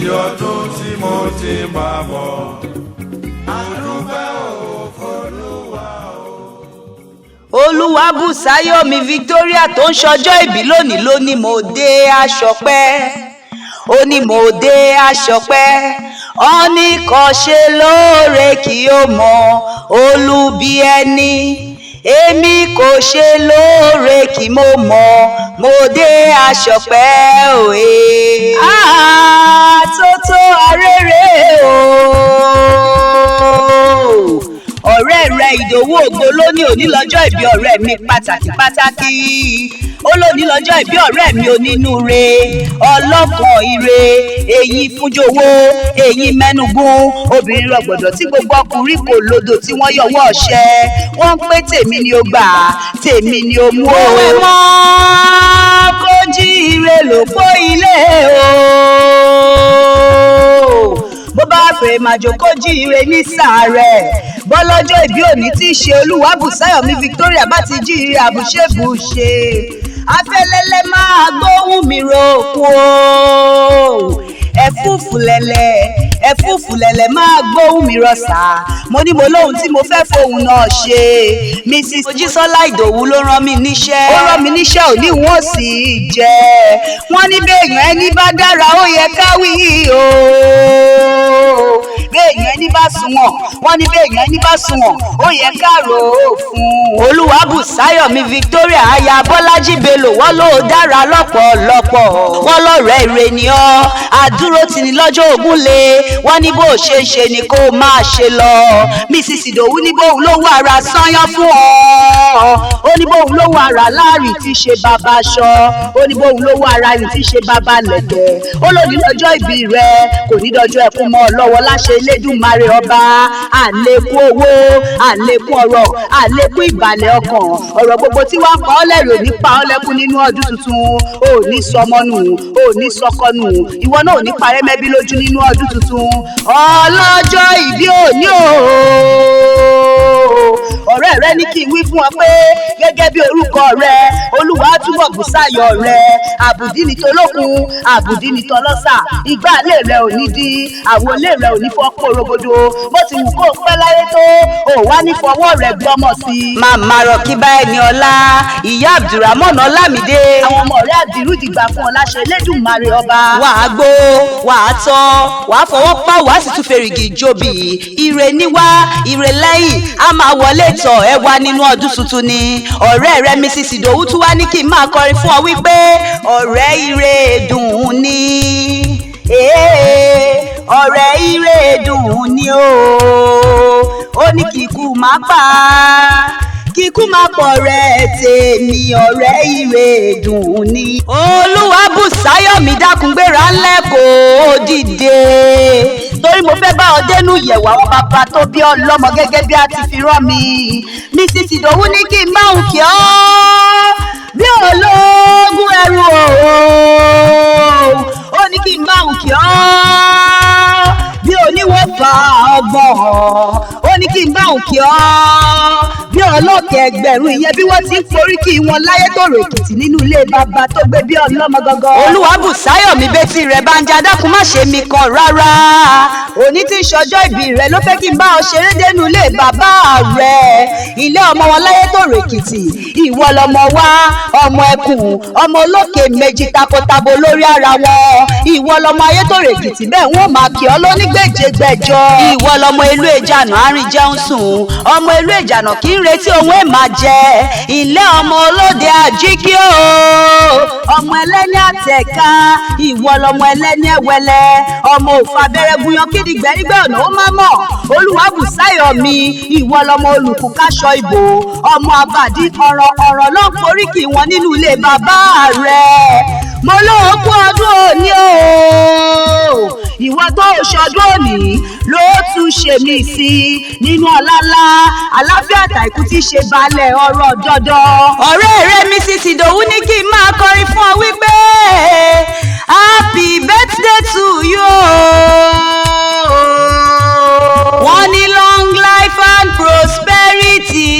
Ọdún tí mo ti bá bọ̀. Àdúpẹ́ ò f'Olúwa o. Olúwabùsáyọ̀mí Victoria tó ń ṣọjọ́ ìbí lónìí ló ní mo dé aṣọpẹ́, ó ní mo dé aṣọpẹ́. Ọ́ní kò ṣe lóore kí ó mọ olubi ẹni, èmi kò ṣe lóore kí mo mọ̀, mo dé aṣọpẹ́ òye. Àtótó arére o. Ọ̀rẹ́ rẹ̀ Ìdòwú Ògo ló ní òní lọ́jọ́ ìbí ọ̀rẹ́ mi pàtàkì pàtàkì. Ó lóní lọ́jọ́ ìbí ọ̀rẹ́ mi onínúure, ọlọ́kàn ire, èyí fúnjowó, èyí mẹ́nugún, obìnrin rọ̀gbọ̀dọ̀ tí gbogbo ọkùnrin kò lodò tí wọ́n yọwọ́ ọ̀ṣẹ́. Wọ́n ń pé tèmi ni ó gbà, tèmi ni ó mú o. Òwe mọ́ kó jí ire lòpó ilé o. Bó bá fẹ́ màjò kó jí ire ní sàárẹ̀. Bọ́lọ́jọ́ ìbí òní tí í ṣe Olúwabùsáyọ̀mí Victoria bá ti jí ire àbùṣebùṣe. Afẹ́lẹ́lẹ́ máa gbóhùn mi ròkun o. Ẹ̀fúùfù lẹ̀lẹ̀, ẹ̀fúùfù lẹ̀lẹ̀ máa gbóhùn mi rọ̀ṣà. Mo ní mo lóhun tí mo fẹ́ fohùn náà ṣe. Mrs. Mojísọ́lá Ìdòwú ló rán mi níṣẹ́. Ó rán mi níṣẹ́ òní wọ́n sì jẹ́. Wọ́n ní béèyàn ẹni bá dára ó yẹ ká wí o. Béèyàn ẹni bá sunwọ̀n, wọ́n ní béèyàn ẹni bá sunwọ̀n, ó yẹ ká rò ó fún. Olúwabùsáyọ̀mí Victoria aya Bọ́lájí Bello wọ́n ló dára lọ́pọ̀lọpọ̀. Wọ́n lọ́rẹ̀ẹ́ ire ni ọ́, àdúró tì ní lọ́jọ́ ogún le. Wọ́n ní bó ṣe ń ṣe ni kó máa ṣe lọ. Mrs. Ìdòwú ní bóun lówó ara sányán fún ọ. Ó ní bóun lówó ara láàrì tí ṣe bàbá aṣọ. Ó ní bóun lówó ara rìn tí ṣe bàbá lẹ̀kẹ̀. Ó lòdì lọ́jọ́ ìbí rẹ̀, kò ní dọjọ́ ẹkún mọ́ ọ lọ́wọ́ láṣẹ Elédùmarè ọba. Àlékún owó, àlékún ọrọ̀, àlékún ìbàlẹ̀ ọkàn. Ọ̀rọ̀ gbogbo tí wọ́n pa ọ́ lẹ́rù ní pa ọ́ lẹ́kún nínú ọdún tuntun. Ò ní sọmọ nù, ò ní sọkọ nù, ìwọ náà ò ní parẹ́ mẹ́bí lójú nínú ọdún tuntun. Ọlọ́jọ́ ìbí òní o. Ọ̀rẹ́ rẹ ní kí n wí fún ọ pé gẹ́gẹ́ bí orúkọ rẹ, Olúwa á túbọ̀ bùsáyọ̀ rẹ. Àbùdí ni tolókun, àbùdí ni tọlọ́sà. Igbá ilé rẹ ò ní dí, àwo ilé rẹ ò ní fọ́ kórogodo. Bó ti wù kó pẹ́ láyé tó, ò wá ní fọwọ́ rẹ gbọ́mọ sí i. Màmá Rọ̀kíbá ẹni ọlá, ìyá Abdulrahman Ọlámídé. Àwọn ọmọ rẹ àdìrú dìgbà fún ọ láṣẹ Elédùmarè ọba. Wàá gbó, wàá tọ́, wàá fọwọ́ pa, wàá sì tún fèrègì jobi. Ire níwá, ire lẹ́yìn, a máa wọlé tọ̀ ẹ wá nínú ọdún tuntun ni. Ọ̀rẹ́ rẹ Mrs. Ìdòwú tún wá ní kí n máa kọrin fún ọ wípé ọ̀rẹ́ ire dùn ni. Ọ̀rẹ́ ire dùn ni o. Ó ní kíkú máa pa, kíkú máa pọ̀ rẹ̀ tèmi, ọ̀rẹ́ ire dùn ni. Olúwabùsáyọ̀mí dákúngbéra ńlẹ̀ kó o dìde. Torí mo fẹ́ bá ọ dénú yẹ̀wò àwọn bàbá tó bí ọlọ́mọ gẹ́gẹ́ bí a ti fi rán mi. Mrs. Ìdòwú ní kí n máa ń kí ọ́ bí ológun ẹrù o. Ó ní kí n máa ń kí ọ́ bí oníwọ̀fà ọgbọ̀n. Ó ní kí n bá òun kí ọ́ bí ọlọ́kẹ̀ ẹgbẹ̀rún, ìyẹn bí wọ́n ti ń forí kí wọn láyé tòrò Èkìtì nínú ilé bàbá tó gbé bí ọlọ́mọ gangan. Olúwabùsáyọ̀mí bẹ́tì rẹ̀ bá ń já dákun má ṣe mi kan rárá. Òní tí ń ṣọjọ́ ìbí rẹ̀ ló fẹ́ kí n bá ọ ṣeré dénú ilé bàbá rẹ̀. Ilé ọmọ wọn láyé tòrò Èkìtì, ìwọ lọmọ wa, ọmọ ẹkùn, ọmọ olókè méjì takọtabo lórí ara wọn. Ìwọ lọmọ ayé tòrò Èkìtì bẹ́ẹ̀ wọ́n máa kí ọ lónígbèjègbèjọ. Ìwọ lọmọ ìlú Ìjànà àárín jẹun sùn, ọmọ ìlú Ìjànà kì í retí ohun ẹ̀ máa jẹ. Ilé ọmọ olóde àjíkí o, ọmọ ẹlẹ́ni àtẹ̀ká, ìwọ lọmọ ẹlẹ́ni ẹ̀wẹ̀lẹ̀, ọmọ òfò abẹ́rẹ́ gúnyán kídi gbẹ́rígbẹ́ ọ̀nà ó má mọ̀. Olúwabùsáyọ̀mí, ìwọ lọmọ olùkù káṣọ ìbò, ọmọ àbàdí ọ̀rọ̀ ọ̀rọ̀ ló ń foríkì wọn nínú ilé bàbá rẹ̀. Mo lóun kú ọdún òní o. Ìwọ tó o ṣọdún òní ló tún ṣe mí sí nínú ọ̀làlá àlàáfíà àtàìkú tí ṣe balẹ̀ ọ̀rọ̀ dandan. Ọ̀rẹ́ rẹ Mrs. Ìdòwú ní kí n máa kọrin fún ọ wípé happy birthday to you. Wọ́n ní long life and prosperity.